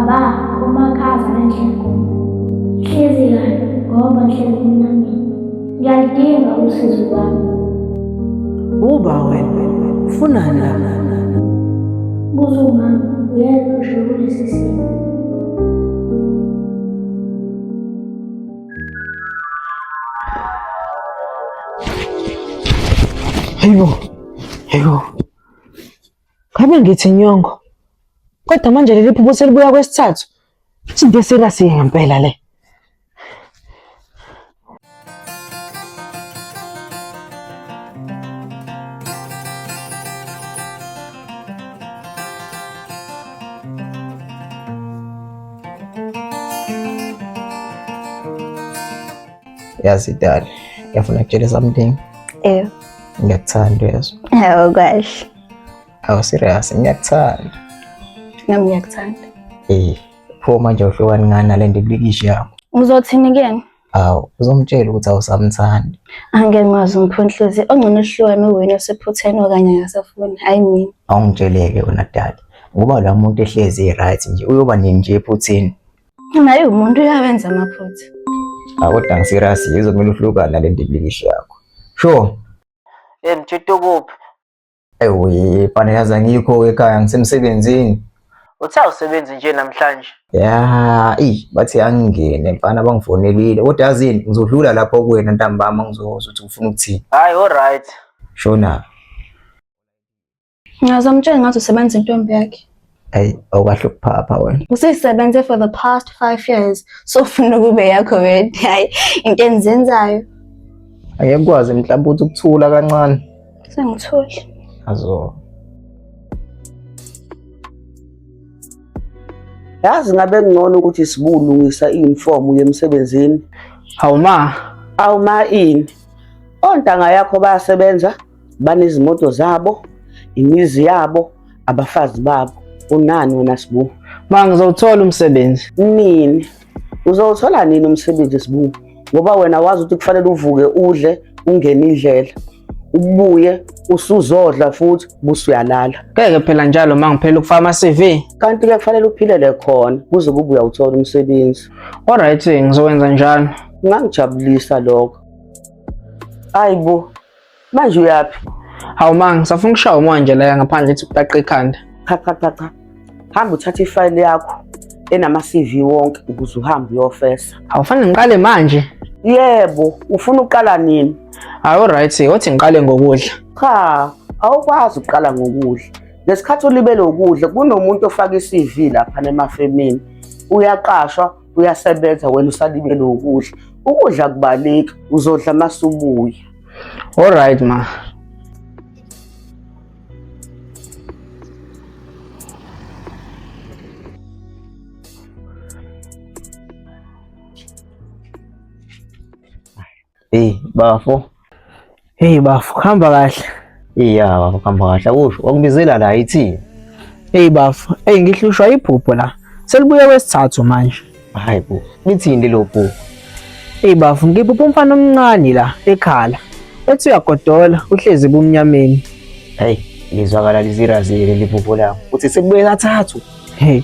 Baba, kumakhaza nenhleko. Hlezi kabi ngoba ngihlezi emnyameni. Ngiyaludinga usizo lwakho. Uba wena ufunani la? Buza umama, uyena osho kulesi simo. Hayibo. Hayibo. Ngabe ngithi nyongo. Kodwa manje leli phupho selibuya kwesithathu. Into eserious ngempela le. Yazi dali, ngiyafuna kutshela something. Eyo. Ngiyakuthanda uyezwa. Hawu kahle. Awu serious, ngiyakuthanda. Nami ngiyakuthanda. Eh, pho manje awuhlukani ngani nale ndibilikishi yakho? Uzothini kuyena? Awu, uzomtshela ukuthi awusamthandi. Angeke ngikwazi ngiphuhlize. Ongcono uhlukane wena osephutheni okanye akasafuni. Hayi mina. Awungitsheleke wena dali. Ngoba la muntu ehlezi right nje uyoba nini nje ephutheni? Naye umuntu uyawenza amaphutha. Awu kodwa ngiserious izomele uhlukane nale ndibilikishi yakho. Sure. Hey mtshito kuphi? Ewe, mfana yazi angikho ekhaya ngisemsebenzini. Uthe awusebenzi nje namhlanje. Ya, eyi bathi angingene mfana bangifonelile. Kodwa yazini ngizodlula lapho kuwena ntambama ngizozwa ukuthi ufuna ukuthini. Hayi alright. Shona. Ngazomtshela ngathi usebenza intombi yakhe. Ayi awukahle ukuphapha wena. Useyisebenze for the past 5 years. So ufuna kube yakho wena. Hayi into engizenzayo. Angeke ukwazi mhlawumbe ukuthi ukuthula kancane. Sengithule. Azo. Yazi ngabe ngcono ukuthi sibulungisa i-uniform uye emsebenzini. Hawu ma. Awu ma ini? Ontanga yakho bayasebenza, banezimoto zabo, imizi yabo, abafazi babo. Unani wena Sibu? Ma ngizowuthola umsebenzi. Nini? Uzowuthola nini umsebenzi Sibu? Ngoba wena wazi ukuthi kufanele uvuke udle, ungene indlela. Ubuye usuzodla futhi buse uyalala. Ngeke phela njalo ma ngiphela ukufaka ama-CV. Kanti ke kufanele uphilele khona kuze kube uyawuthola umsebenzi. Alright ngizokwenza njalo. Kungangijabulisa lokho. Hayibo, manje uyaphi? Hawu ma ngisafuna ukushaya umoya nje la ngaphandle ethi ukutaqa ikhanda. Cha cha cha cha. Hamba uthathe ifayili yakho enama-CV wonke ukuze uhambe uyofesa. Awufanele ngiqale manje. Yebo, ufuna uqala nini? Hayi alright, othi ngiqale ngokudla. Cha, awukwazi ukuqala ngokudla. Ngesikhathi ulibele ukudla kunomuntu ofaka i-CV lapha emafemini. Uyaqashwa, uyasebenza wena usalibele ukudla. Ukudla kubaleki, uzodla masubuya. Alright ma. Hey bafo. Hey bafo, hamba kahle. Iya bafo hamba kahle akusho. Wakubizela la ithini? Hey bafo, hey ngihlushwa iphupho la. Selibuye kwesithathu manje. Hayi bo. Lithini lelo phupho? Hey bafo, ngiphupha umfana omncane la ekhala. Ethi uyagodola, uhlezi ebumnyameni. Hey, lizwakala lizirazile leli phupho lakho. Uthi sekubuye kathathu. Hey,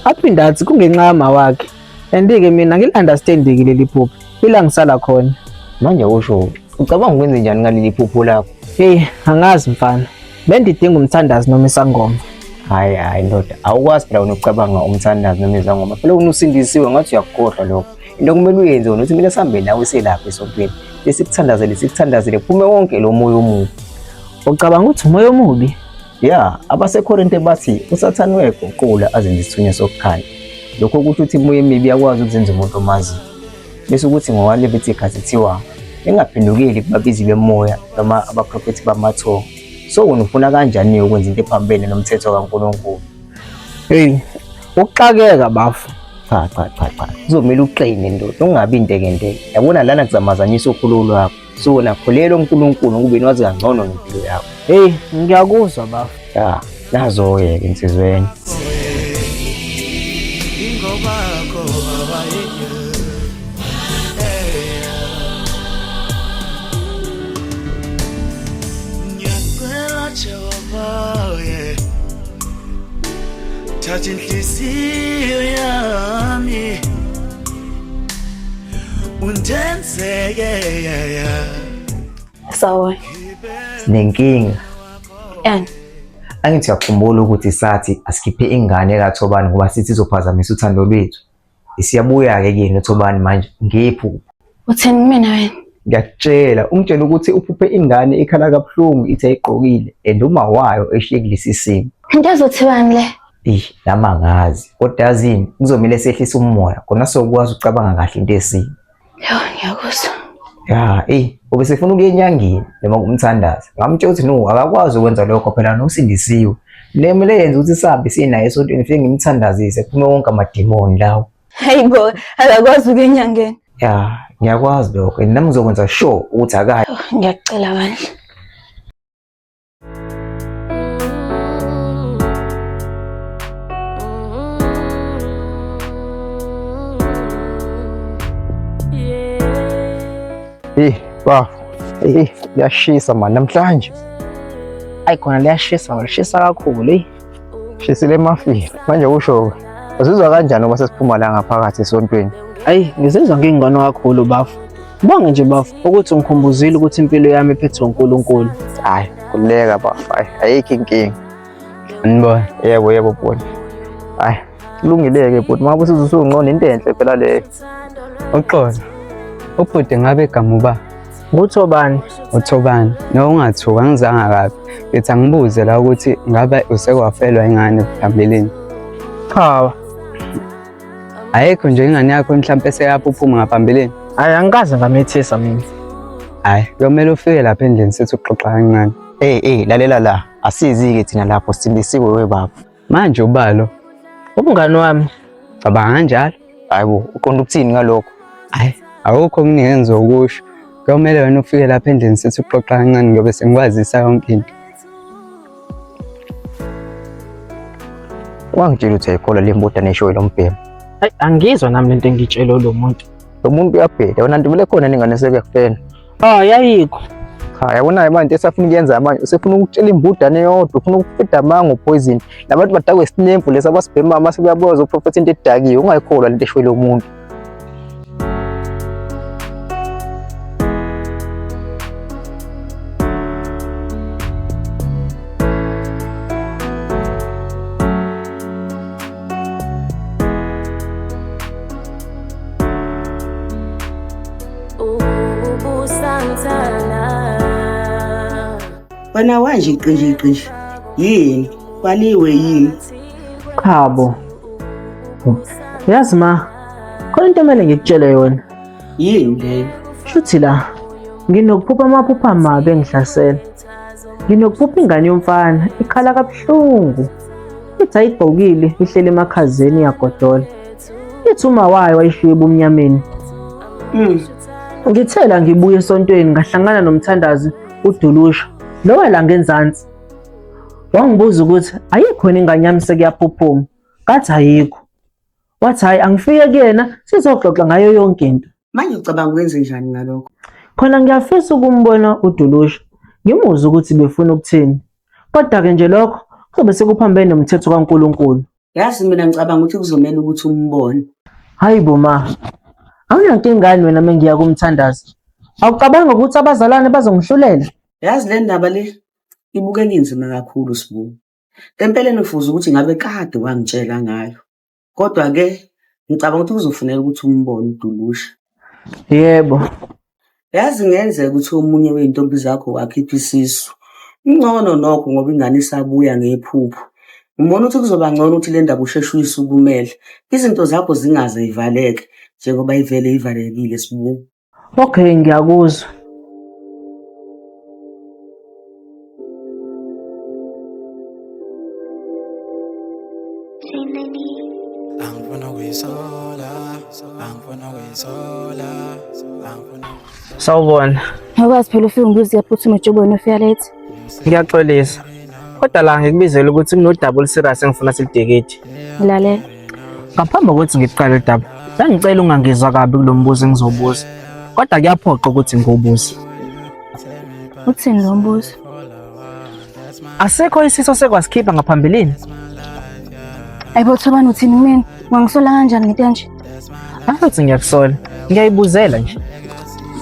aphinda athi kungenxa yama wakhe. And-ke mina ngili-understand-ke leli phupho. Ila ngisala khona. Manje usho ucabanga ukwenze njani ngaleli phupho lakho? Hey, angazi mfana. Bendidinga umthandazi noma isangoma. Hayi hayi ndoda, awukwazi phela wena ukucabanga umthandazi noma izangoma. Phela wena usindisiwe ngathi uyakukhohlwa lokho. Into okumele uyenze wena ukuthi kumele sihambe nawe selapha esontweni. Besikuthandazele sikuthandazele kuphume wonke lo moya omubi. Ucabanga ukuthi umoya omubi? Ya, abaseKorinte bathi uSathane uyaguqula azenze isithunywa sokukhanya. Lokho kusho ukuthi imoya emibi iyakwazi ukuzenza umuntu omaziyo. Bese kuthi ngokwaLeviticus kuthiwa ningaphendukeli kubabizi bemoya noma abaprofethi bamathongo. So wena ufuna kanjani ukwenza into ephambene nomthetho kaNkulunkulu? Hey, ukuxakeka bafo. Cha cha cha cha. Kuzomele uqine ndoda, ungabi intekenteke. Yabona lana kuzamazanyisa ukholo lwakho. So wena kholelwa uNkulunkulu ngoba wazi kangcono ngempilo yakho. Hey, ngiyakuzwa bafo. Ya, nazo-ke ke insizweni. Ingobakho baba yeah. Ngiyacela Jehova yeah. Thatha inhliziyo Inhliziyo yami undenzeke. Sawubona. Sinenkinga. Yani. Angithi uyakhumbula ukuthi sathi asikhiphe ingane kaThobani ngoba sithi izophazamisa uthando lwethu. Isiyabuya-ke kuyena uThobani manje ngephupho. Uthini kumina wena? Ngiyakutshela, ungitshela ukuthi uphuphe ingane ikhala kabuhlungu ithi ayigqokile and uma wayo eshiye kulesi simo. Into ezothiwani le? Eyi, nami angazi. Kodwa yazini, kuzomele sehlise umoya khona sokwazi ukucabanga kahle into esimo. Yo, ngiyakuzwa. Ya, eyi, ubesefuna ukuya enyangeni noma kumthandazi. Ngamtshela ukuthi no, akakwazi ukwenza lokho phela nosindisiwe. Nemele yenza ukuthi sihambe siye naye esontweni ngifike ngimthandazise kuphume wonke amadimoni lawo. Hayi bo, akakwazi ukuya enyangeni. Ya, ngiyakwazi lokho and nami ngizokwenza sure ukuthi akayi. Oh, ngiyakucela bandla. Eh, bafo. Eh, liyashisa man namhlanje. Ayi khona liyashisa, lishisa kakhulu eyi. Shisile emafini. Manje kusho uzizwa kanjani uma sesiphuma la ngaphakathi esontweni? Ayi ngizizwa ngingcono kakhulu bafo. Ngibonge nje bafo ukuthi ungikhumbuzile ukuthi impilo yami iphethwe uNkulunkulu. Hayi, khululeka bafo. Hayi, ayikho inkinga. Anibona. Yebo, yebo bhuti. Hayi, kulungile-ke bhuti. Uma ngabe usizwa usungcono into enhle phela leyo. Uxolo. Ubhuti ngabe igama uba? NguThobani. UThobani. No ungathuka angizanga kabi. Ngithi angibuze la ukuthi ngabe usekwafelwa ingane phambilini. Cha. Ayikho nje ingane yakho mhlampe seyaphuphuma ngaphambilini. Hayi angikaze ngamethisa mina. Hayi, kuyomele ufike lapha endlini sithi uxoxa kancane. Eh eh lalela la, asizi-ke thina lapho sindisiwe we baba. Manje ubalo Umngani wami. Cabanga kanjalo. Hayibo, uqonda ukuthini ngalokho? Hayi, akukho okuningi engizokusho. Kuyomele wena ufike lapha endlini sithi uxoxa kancane ngoba sengikwazisa yonke into. Wangitshela ukuthi ayikholwa le mbodana eshoyo lo mbhemu. Hayi angizwa nami lento engitshelwe lo muntu. Lo muntu uyabheda, wena ntubele khona ningane sekuyakufela. Ah yayikho. Cha yabona manje esafuna ukuyenza manje usefuna ukutshela imbudane yodwa ufuna ukufida amanga upoison labantu badakwe isinemfu lesi abasibhema mase kuyaboza uprofetha into edakiwe ungayikholwa lento eshoyo lo muntu. Wena wanje iqinje iqinje. Yini? Kwaliwe yini? Qhabo. Yazi ma, khona into emele ngikutshele yona. Yini leyo? Shuthi la nginokuphupha amaphupho amabi engihlasela. Nginokuphupha ingane yomfana ikhala kabuhlungu. Ithi ayigqokile ihleli emakhazeni iyagodola. Ithi uma wayo wayishiye ebumnyameni. Ngithe la ngibuye esontweni ngahlangana nomthandazi uDulusha lo wala ngenzansi. Wangibuza ukuthi ayikho yini ingane yami sekuyaphuphuma. Ngathi ayikho. Wathi hhayi angifike kuyena sizoxoxa ngayo yonke into. Manje ucabanga ukwenze njani ngalokho? Khona ngiyafisa ukumbona uDulusha, ngimuzwe ukuthi befuna ukuthini. Kodwa-ke nje lokho kuzobe sekuphambene nomthetho kaNkulunkulu. Yazi mina ngicabanga ukuthi kuzomele ukuthi umbone. Hayi bo ma, awunankinga yini wena mengiya kumthandazi? Awucabangi ukuthi abazalwane bazongihlulela? Yazi le ndaba le ibukeka inzima kakhulu Sbu. Empeleni ufuze ukuthi ngabe kade wangitshela ngayo. Kodwa-ke ngicabanga ukuthi kuzofuneka ukuthi umbone uDulusha. Yebo. Yazi ngenzeka ukuthi omunye wey'ntombi zakho wakhipha isisu. Kungcono nokho ngoba ingane isabuya ngephupho. Ngibona ukuthi kuzoba ngcono ukuthi le ndaba usheshe uyisukumele. Izinto zakho zingaze yivaleke njengoba ivele ivalekile Sbu. Okay, ngiyakuzwa. Sawubona. Awukwazi phela ufike ngibuze uyaphuthu ejobweni ufika late. Ngiyaxolisa. Kodwa la ngikubizela ukuthi kunodaba oluserious engifuna silidikide. Ngilalela. Ngaphambi kokuthi ngiqale udaba, bengicela ungangizwa kabi kulo mbuzo engizobuza. Kodwa kuyaphoqa ukuthi ngiwubuze. Uthini lo mbuzo? Asikho isiso sekwasikhipha ngaphambilini. Ayibo Thobani uthini kumina? Ungangisola kanjani ngento kanje? Angathi ngiyakusola. Ngiyayibuzela nje.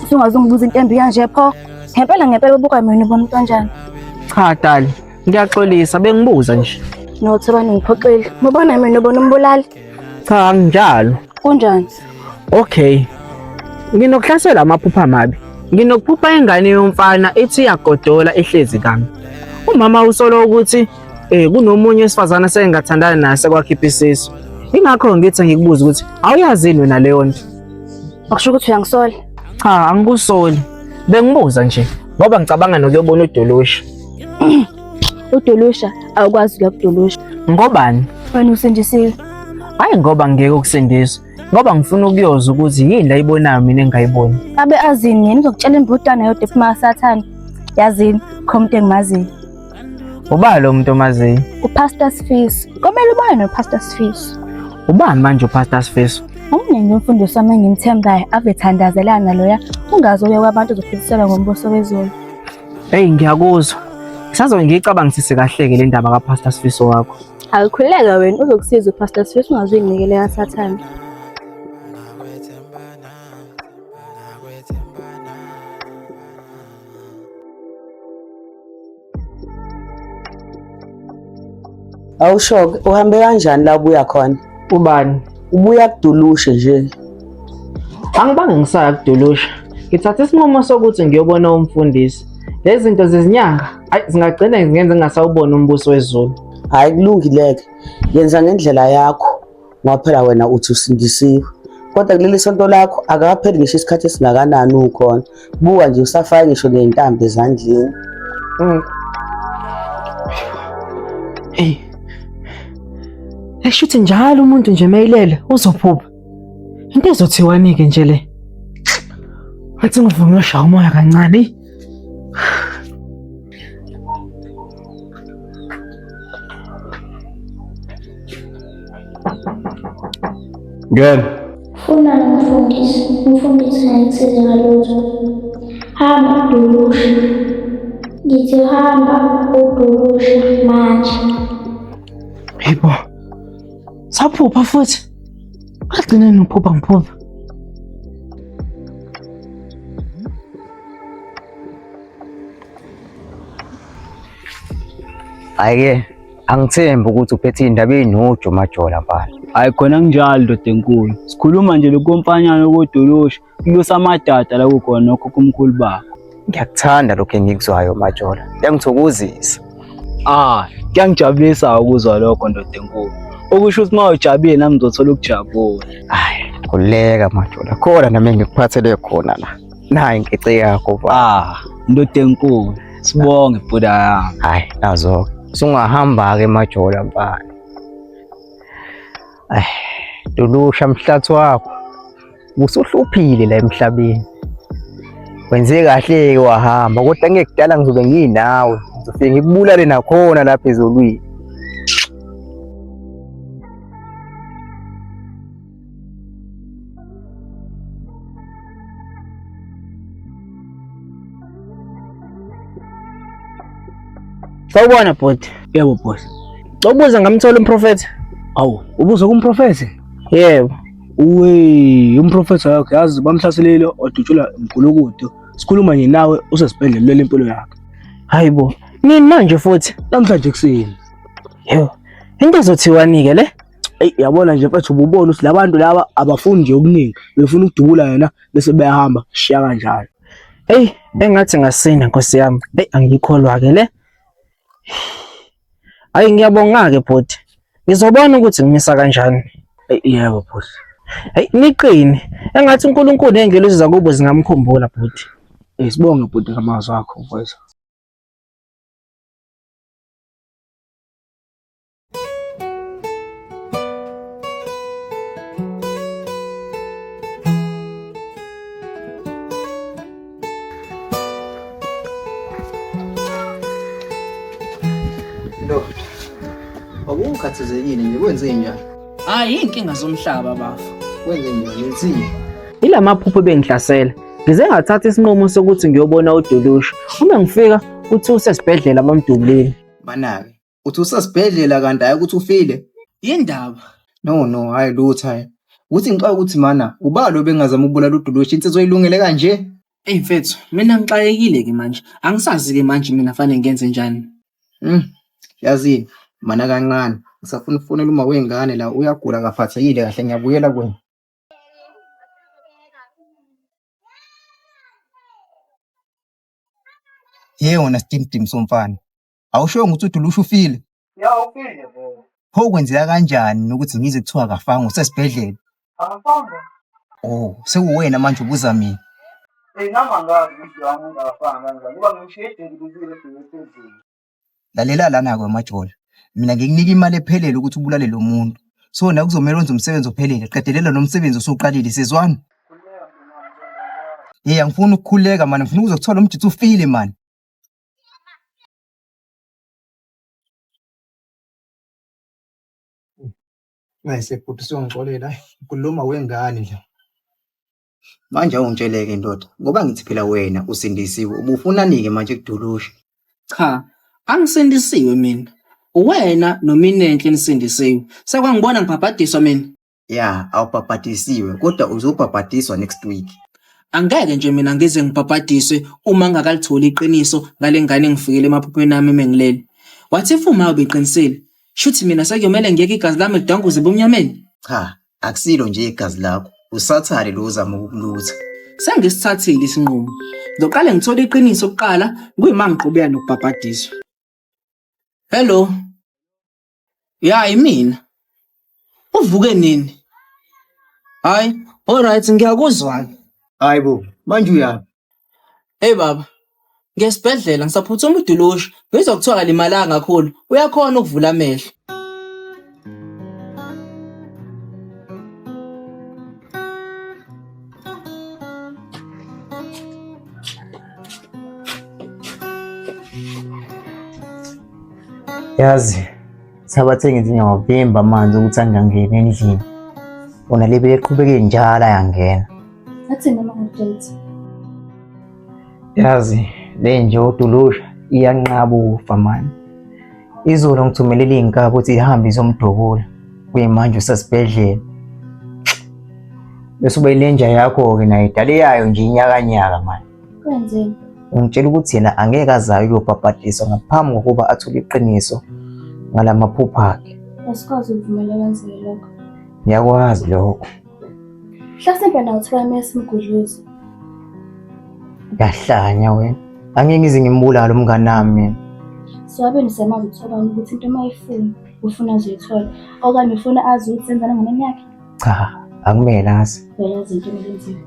Usungaze ungibuza into embi kanje pho. Ngempela ngempela ubuka mina ubona umuntu kanjani? Cha dali, ngiyaxolisa bengibuza nje. No Thobani ngiphoxile. Ubona mina ubona umbulali. Cha anginjalo. Kunjani? Okay. Nginokuhlaselwa amaphupha amabi. Nginokuphupha ingane yomfana ithi iyagodola ihlezi kami. Umama usola ukuthi eh kunomunye wesifazane asengathandana naye sekwakhipha isisu. Ingakho ngithi ngikubuza ukuthi awuyazi yini wena leyo nto? Akusho ukuthi uyangisola. Cha, angikusoli. Bengibuza nje ngoba ngicabanga nokuyobona uDolusha. Udolusha awukwazi ukuya kudolusha. Ngobani? Wena usindisiwe. Hayi ngoba ngeke ukusindiswa. Ngoba ngifuna ukuyozwa ukuthi yini la ayibonayo mina engingayiboni. Abe azini yena uzokutshela imbudana yodwa ephuma kaSathane. Yazini, kho umuntu engimaziyo. Ubani lo muntu omaziyo? UPastor Sifiso. Komele ubone noPastor Sifiso. Ubani manje uPastor Sifiso? Omunye nje umfundisi wami engimthembayo ave thandazelana loya ungazi oye kwabantu uzophindiselwa ngombuso wezulu. Hey ngiyakuzwa. Ngisazoke ngiyicabangisise kahle-ke le ndaba kaPastor Sifiso wakho. Awukhululeka wena uzokusiza uPastor Sifiso ungaze uyinikele kaSathane. Awusho-ke uhambe kanjani la ubuya khona? Ubani? Ubuya kudulushe nje. Angibange ngisaya kudulusha. Ngithathe isinqumo sokuthi ngiyobona umfundisi. Lezi zinto zezinyanga, ayi zingagcina zingenza ngingasawuboni umbuso wezulu. Hhayi kulungile-ke. Yenza ngendlela yakho ngoba phela wena uthi usindisiwe. Kodwa kuleli sonto lakho akakapheli ngisho isikhathi esingakanani ukhona. Buka nje usafake ngisho ney'ntambo ezandleni. Hey. Eshuthi njalo umuntu nje mayilele uzophupha. Into ezothiwani-ke nje le? Ngathi ngivume uyoshaya umoya kancane. eyi. Ngena. Funani umfundisi, umfundisi angikusize ngalutho. Hamba Dulusha. Ngithi hamba uDulusha manje. Hey bo. Saphupha futhi. Agcine ngiphupha ngiphupha. Hhayi-ke angithembi ukuthi uphethe iy'ndaba ey'noju majola mfana. Hayi khona kunjalo ndoda enkulu. Sikhuluma nje lokomfanyana okodolusha, kulusa amadada la kukhona nokhokho omkhulu bakho. Ngiyakuthanda lokhu engikuzwayo majola, kuyangithokozisa. Ah, kuyangijabulisa ukuzwa lokho ndoda enkulu. Okusho ukuthi uma ujabulile nami ngizothola ukujabula. Hayi, khululeka majola, khona nami engikuphathele khona la. Nayi inkece yakho ba. Ah, ndoda enkulu. Sibonge bhuda yami. Hayi, nazo-ke. Usungahamba-ke majola mfana. Ay, Dulusha mhlathi wakho. Usuhluphile la emhlabeni. Wenze kahle-ke wahamba kodwa ngekudala ngizobe nginawe. Ngizofike ngikubulale nakhona lapha ezulwini. Sawubona bhuti. Yebo boss. Ubuza ngamthola umprofethi? Awu, ubuza kumprofethi? Yebo. Uwe, umprofethi wakhe yazi bamhlaselile wadutshulwa umgulukudu. Sikhuluma nje nawe usesibhedlela ulwela impilo yakhe. Hayibo. Nini manje futhi? Namhlanje ekuseni. Yebo. Into ezothiwani-ke le? Eyi yabona nje mfethu ububona ukuthi labantu laba abafuni nje okuningi, befuna ukudubula yena bese beyahamba shiya kanjalo. Eyi, engathi ngasinda Nkosi yami. Eyi, angiyikholwa-ke le. Hayi ngiyabonga-ke bhuti. Ngizobona ukuthi ngimisa kanjani. Eyi yebo bhuti. Hayi niqine. Engathi uNkulunkulu ney'ngelosi zakubo zingamkhumbula bhuti. Eyi sibonge bhuti ngamazwi akho mfowethu. Ndoda, awukhathazekile nje kwenze njani? Hayi iy'nkinga zomhlaba bafo. Kwenze njani uthini? Ila maphupho ebengihlasela. Ngize ngathatha isinqumo sokuthi ngiyobona uDulusha. Uma ngifika kuthiwa usesibhedlela bamdubulile. Manake, uthi usesibhedlela kanti hayi ukuthi ufile. Yindaba? No no, hayi lutho hayi. Ukuthi ngixaka ukuthi mana uba lo bengazama ukubulala uDulushi insizwa oyilungele kanje? Eyi mfethu, mina ngixakekile ke manje. Angisazi ke manje mina fanele ngenze njani. Yazini, mana kancane. Ngisafuna ukufonela uma wengane la uyagula akaphathekile kahle ngiyabuyela kuwena. Ye wona stimdim somfana. Awushongo ukuthi uDulusha ufile? Ya ufile vele. Pho kwenzeka kanjani nokuthi ngize kuthiwa akafanga usesibhedlela? Akafanga. Oh, sekuwena manje ubuza mina. Hey nami angazi ukuthi loya muntu akafanga kanjani ngoba ngishiye edindilizile ebheke phezulu. Lalela lana-ke Majola. Mina ngikunika imali ephelele ukuthi ubulale lo muntu. So na kuzomele wenze umsebenzi ophelele. Qedelela lo msebenzi osuqalile sizwana. Hey, angifuni ukukhuleka mani, ngifuna ukuze kuthiwa lo mjitha ufile mani. Nice bhuti usuyongixolela. Ngikhuluma wengane nje. Manje awungitsheleke ndoda, ngoba ngithi phela wena usindisiwe, ubufunani-ke manje kuDulusha? Cha, angisindisiwe mina. Uwena noMinenhle nisindisiwe. Sekwangibona ngibhabhadiswa mina. Ya, awubhabhadisiwe kodwa uzobhabhadiswa next week. Angeke nje mina ngize ngibhabhadiswe uma ngingakalitholi iqiniso ngale ngane engifikele emaphuphweni ami mengilele. Wathi if uma ubeqinisile, shuthi mina sekuyomele ngiyeke igazi lami lidanguze ebumnyameni? Cha, akusilo nje igazi lakho, uSathane lo ozama ukukulutha. Sengisithathile isinqumo. Ngizoqale ngithole iqiniso kuqala kuyima ngiqhubeka nokubhabhadiswa. Hello. Ya imina. Uvuke nini? Hayi, alright ngiyakuzwa. Hayi bo, manje uyaphi? Hey baba, ngesibhedlela ngisaphuthuma uDulusha. Ngizwa kuthiwa kalimalanga kakhulu. Uyakhona ukuvula amehlo. Yazi, sabathe ngithi ngiyawavimba amanzi ukuthi angangeni endlini. Wona libe eqhubeke njalo ayangena. Athini ama-updates? Yazi, le nje uDulusha iyanqaba ukufa mani. Izolo ngithumelele iy'nkabi ukuthi ihambe izomdubula. Kuyimanje usesibhedlela. Bese ube lenja yakho-ke nayo idale yayo nje inyakanyaka mani. Kwenzeni? Ungitshela ukuthi yena angeke azayo ukuyobhabhadiswa ngaphambi kokuba athole iqiniso ngalamaphupho akhe. Asikwazi ukuvumela kwenzeke lokho. Ngiyakwazi lokho. Mhlasimpe nawo uthola mesimgudluza. Yahlanya wena. Angeke ngize ngimbulale umngane wami mina. Siwabe nisemazi uThobani ukuthi into uma ifuna ufuna azoyithola okanye ufuna azi ukuthi senzana ngenani yakhe. Cha, akumele azi. Uyayazi into emele yenziwe.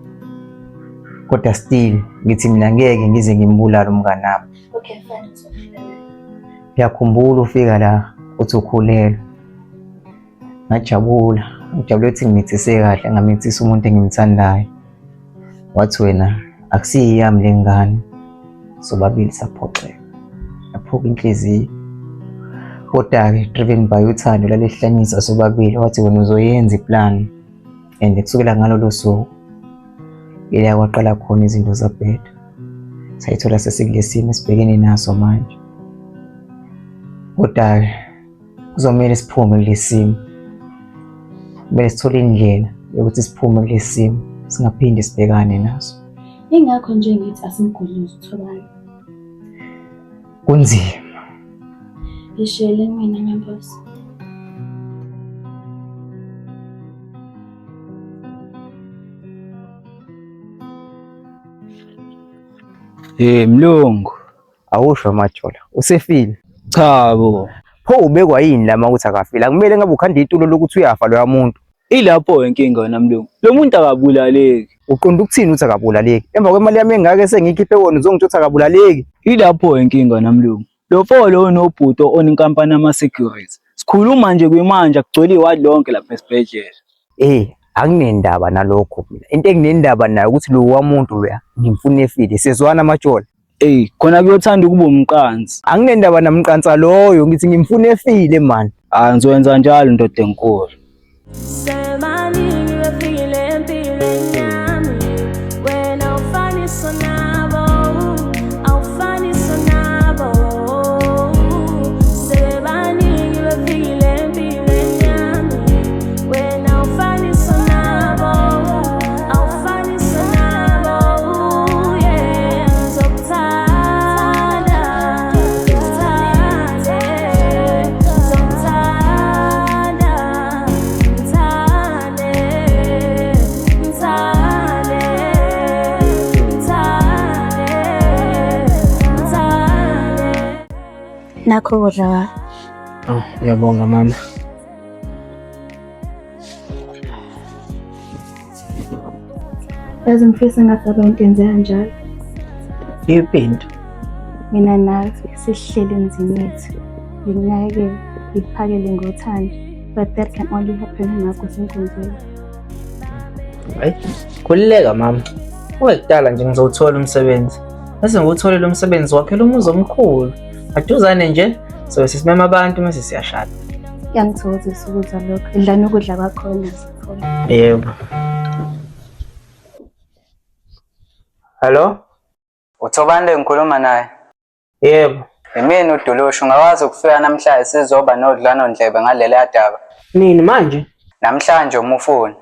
Kodwa still ngithi mina ngeke ngize ngimbulale umngane wami. Okay, fine. Ngizofika. Ngiyakhumbula ufika la uthi ukhulelwe. Ngajabula, ngijabule ukuthi ngimithise kahle, ngamithisa umuntu engimthandayo. Wathi wena akusiyo yami le ngane. Sobabili saphoxeka. Yaphuka inhliziyo. Kodwa-ke driven by uthando lalihlanyisa sobabili, wathi wena uzoyenza iplan. And kusukela ngalolo suku ila kwaqala khona izinto zabheda. Sayithola sesikule simo esibhekene naso manje. Kodwa-ke kuzomele siphume kulesi simo. Kumele sithole indlela yokuthi siphume kulesi simo, singaphinde sibhekane naso. Ingakho nje ngithi asimgudluze uThobani. Kunzima. Ngishiyele mina Nyambozi. Hey mlungu. Awusho Majola, usefile. Cha bo. Pho ubekwa yini lama ukuthi akafile? Akumele ngabe ukhanda itulo lokuthi uyafa loya muntu. Ilapho inkinga wena mlungu. Lo muntu akabulaleki. Uqonda ukuthini ukuthi akabulaleki? Emva kwemali yami engaka esengiyikhiphe wona uzongitshela ukuthi akabulaleki? Ilapho inkinga wena mlungu. Lo fo lo nobhuti onenkampani ama-security. Sikhuluma nje kwimanje kugcwele iwadi lonke lapha esibhedlela. Eh, anginendaba nalokho mina. Into enginendaba nayo ukuthi lo wamuntu loya ngimfuna efile. Sizwana Majola. Ey, khona kuyothanda ukuba umqansi. Anginendaba namqansa loyo, ngithi ngimfuna efile man. Ah, ngizokwenza njalo ndoda enkulu. Sebaningi befikile empilweni yami wena awufaniswa nabo awufaniswa nabo sebaningi befikile empilweni yami. Nakho ukudla wa. Oh, ngiyabonga mama. Yazi ngifisa ngathi abantu yenzeka njalo. Yiphi into? Mina nawe sihleli emzini yethu. Ngikunakekele, ngikuphakele ngothando. But that can only happen uma kusenkonzweni. Hayi, khululeka mama. Ungekudala nje ngizowuthola umsebenzi. Bese ngiwutholile umsebenzi wakhela umuzi omkhulu. Maduzane nje sobe sesimema abantu mase siyashada. Kuyangithokozisa ukuzwa lokho. Dlani ukudla kwakhona sithola. Yebo. Hello? Uthobani le ngikhuluma naye? Yebo. Yimina uDulushu, ungakwazi ukufika namhlanje sizoba nodliwanondlebe ngaleliya daba. Nini manje? Namhlanje uma ufuna.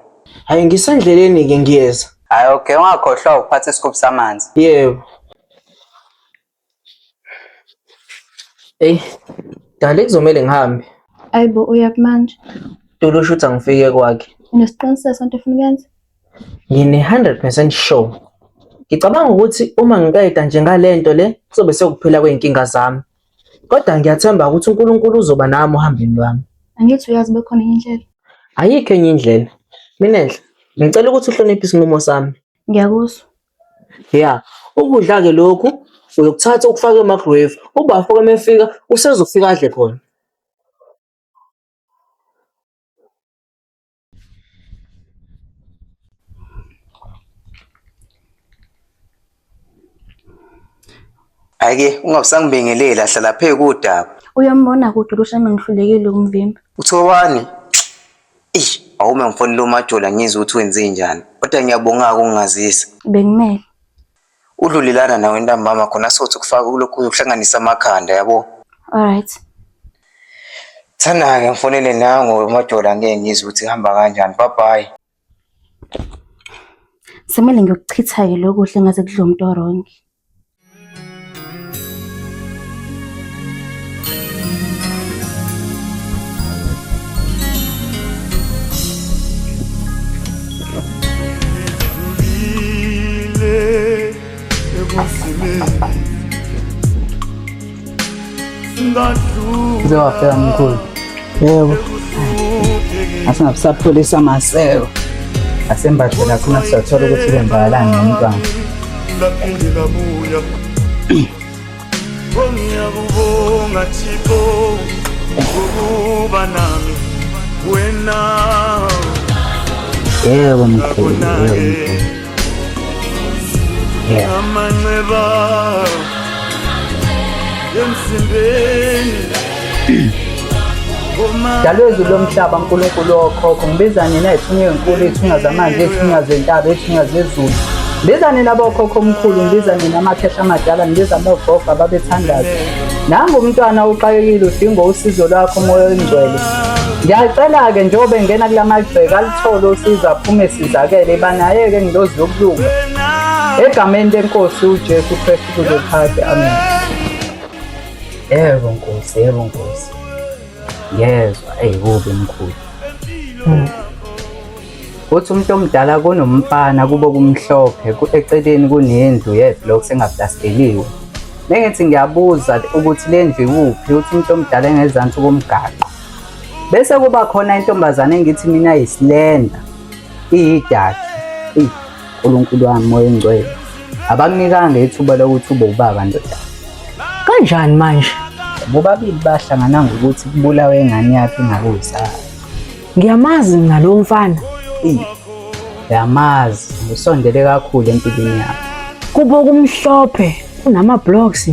Hayi ngisendleleni-ke ngiyeza. Hhayi okay, ungakhohlwa ukuphatha isigubhu samanzi. Yebo. Eyi, dali kuzomele ngihambe. Ayibo uyaphi manje? Dulushu uthi angifike kwakhe. Unesiqiniseko sonto ofuna ukuyenza? Ngine-100% sure. Ngicabanga ukuthi uma ngiqeda nje ngale nto le kuzobe sekuphela kwey'nkinga zami. Kodwa ngiyathemba ukuthi uNkulunkulu uzoba nami ohambeni lwami. Angithi uyazi bekhona enye indlela. Ayikho enye indlela. Minenhle, ngicela ukuthi uhloniphe isinqumo sami. Ngiyakuzwa. Ya, ukudla-ke lokhu uyokuthatha ukufake e-microwave. Ubafo-ke uma efika usezofika adle khona. Hhayi-ke ungabusangibingeleli hlala phezu kodaba. Uyambona kude uLushane ngihlulekile ukumvimba. Uthobani? Eish, awume ngifonele uMajola ngizwe ukuthi wenzenjani. Kodwa ngiyabonga-ke ukungazisa. Bekumele. Udlulelana nawe ntambama khona sothi ukufaka kulokhu ukuhlanganisa amakhanda yabo. Alright. Thana-ke ngifonele nango uMajola ngeke ngizwe ukuthi kuhamba kanjani. Bye bye. Semele ngiyokuchitha-ke lokuhle ngaze kudliwe umuntu o-wrong. Uze wafika mkhulu. Yebo. Asingabusapholisa amaseko. Asembathe la khona sizothola ukuthi kwenzakalani nomntwana. Ngaphinde ngabuya Ngiyakubonga Thixo ngokuba nami wena. Yebo mkhulu, yebo mkhulu. Yebo. Amanxeba emzimbeni. Dala wezulu lomhlaba Nkulunkulu wokhokho ngibiza nina izithunywa ezinkulu izithunywa zamanzi izithunywa zentaba izithunywa zezulu ngibiza nina bokhokho omkhulu ngibiza nina amakhehla amadala ngibiza nogogo ababethandaza nangu umntwana uxakekile udinga usizo lwakho moya oyingcwele ngiyacela-ke njengoba engena kula magceke alithole usizo aphume esizakele iba naye-ke ngilozi yokulunga egameni lenkosi uJesu Kristu kuze kuphakade amen Yebo Nkosi, yebo Nkosi. Ngiyezwa, eyi kubi mkhulu. Uthi umuntu omdala kunomfana kubo kumhlophe eceleni kunendlu ye-blocks engaplasteliwe. Mengithi ngiyabuza ukuthi le ndlu ikuphi, uthi umuntu omdala engezansi komgaqo. Bese kuba khona intombazane engithi mina yislender, iyidakhi. Eyi, Nkulunkulu wami moya oyingcwele. Abakunikanga ithuba lokuthi ube ubaba ndodana. Kanjani manje? Bobabili bahlangana ngokuthi kubulawe ingane yakhe ingakuzali. Ngiyamazi mina lo mfana. Eyi, Uyamazi, usondele kakhulu empilweni yakho. Kubo kumhlophe kunama-blocks.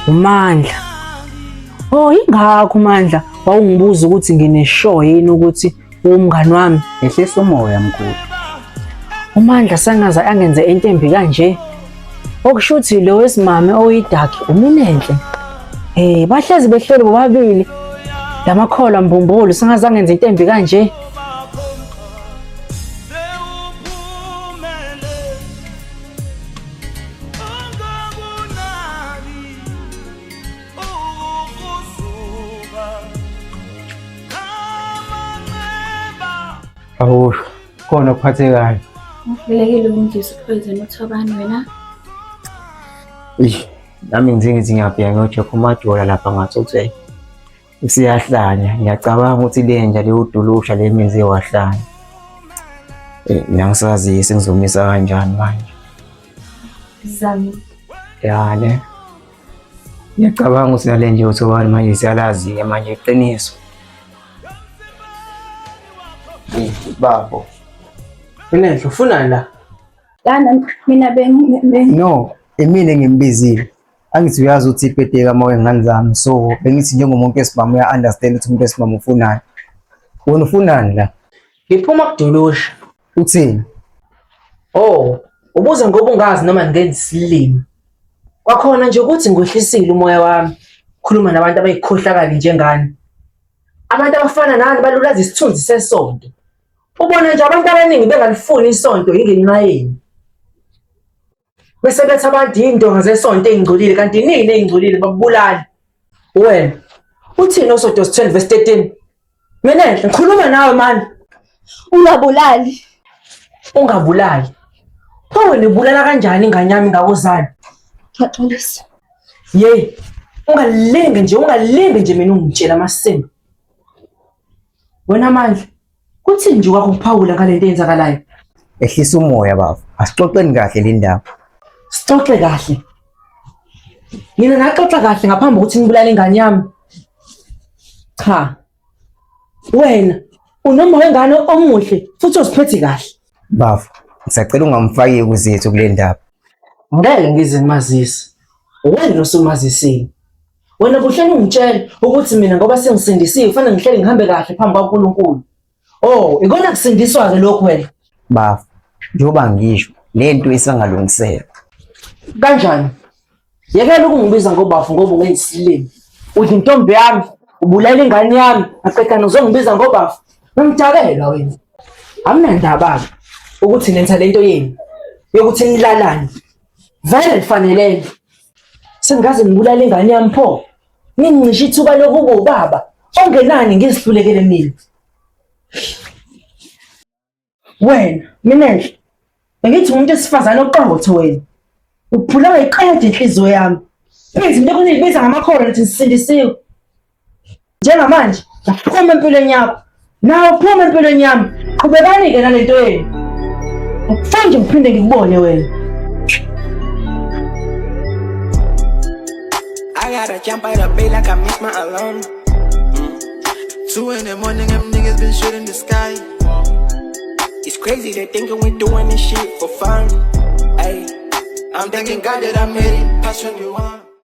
UMandla. Oh, ingakho uMandla wawungibuza ukuthi ngine-sure yini ukuthi umngani wami. Yehlisa umoya mkhulu. UMandla sangaze angenze into embi kanje. Okusho ukuthi lo wesimame oyidakhi uMinenhle. Eh, bahlezi behleli bobabili. Lamakholwa mbumbulu sangaze angenze into embi kanje. Awusho, khona okuphathekayo. Ngihlulekile ukumdlisa uphoyizeni uThobani wena. Eish. Nami ngithi ngithi ngiyabheka ngiyocheck uMajola lapha ngathi uthi hey usiyahlanya. Ngiyacabanga ukuthi le nja le udulusha le menze wahlanya. Eh mina ngisazi sengizomisa kanjani manje. Zami. Ya ne. Ngiyacabanga ukuthi nale nje uthobani manje siyalazi-ke manje iqiniso. Babo. Minenhle ufunani la? Lana mina beng No, imina engimbizile. Angithi uyazi ukuthi ipeteka uma wengane zami so bengithi njengomuntu wesimame uya-understand ukuthi umuntu wesimame ufunani. Wena ufunani la? Ngiphuma kudulusha. Uthini? Oh, ubuza ngoba ungazi noma ngenza isilima. Kwakhona nje ukuthi ngiwehlisile umoya wami. Khuluma nabantu abayikhohlakali njengani. Abantu abafana nani balulaza isithunzi sesonto. Ubona nje abantu abaningi bengalifuni isonto yingenxa yenu. Bese bethi abantu yindonga zesonto ey'ngcolile kanti nini ey'ngcolile bakubulala. Wena uthini uSodos 10 verse 13? Mina enhle ngikhuluma nawe mani. Ungabulali. Ungabulali. Pho wena ubulala kanjani ingane yami ngakozalo? Ngiyaxolisa. Yey, ungalingi nje, ungalingi nje mina ungitshela amasimba. Wena Mandla, kuthini nje kwakho ukuphawula ngale nto eyenzakalayo? Ehlisa umoya bafo. Asixoxeni kahle le ndaba. Sixoxe kahle. Nina naxoxa kahle ngaphambi kokuthi nibulale ingane yami. Cha. Wena unoma wengane omuhle futhi oziphethe kahle. Bafo, ngisacela ungamfaki kuzethu kule ndaba. Ngeke ngize ngimazise. Wena osumazisile. Wena kuhlale ungitshela ukuthi mina ngoba sengisindisiwe kufanele ngihlele ngihambe kahle phambi kwaNkulunkulu. Oh, ikona kusindiswa-ke lokhu wena. Bafo, njengoba ngisho le nto isangalungiseka. Kanjani? Yekela ukungibiza ngobafo ngoba ungenza isilima. Udla intombi yami, ubulala ingane yami, aqedana uzongibiza ngobafo. Ungidakelwa wena. Anginandaba-ke ukuthi nenza lento yenu yokuthi nilalane. Vele nifanelene. Sengaze ngibulale ingane yami pho. Ningincishe ithuba lokuba ubaba ongenani ngizihlulekele mina. Wena, Minenhle, bengithi umuntu wesifazane oqotho wena. Uphula wayiqeda inhliziyo yami. Phinde into ekuyibiza ngamakhono nithi nisindisiwe. Njengamanje ngaphuma empilweni yakho. Nawe uphuma empilweni yami. Qhubekani-ke nale nto yenu. Ngifuna nje ngiphinde ngikubone wena. I gotta jump out of bed like I missed my alarm. 2 in the morning, them niggas been shooting the sky. It's crazy they thinking we doing this shit for fun. Ay, I'm thanking God that I made it past 21.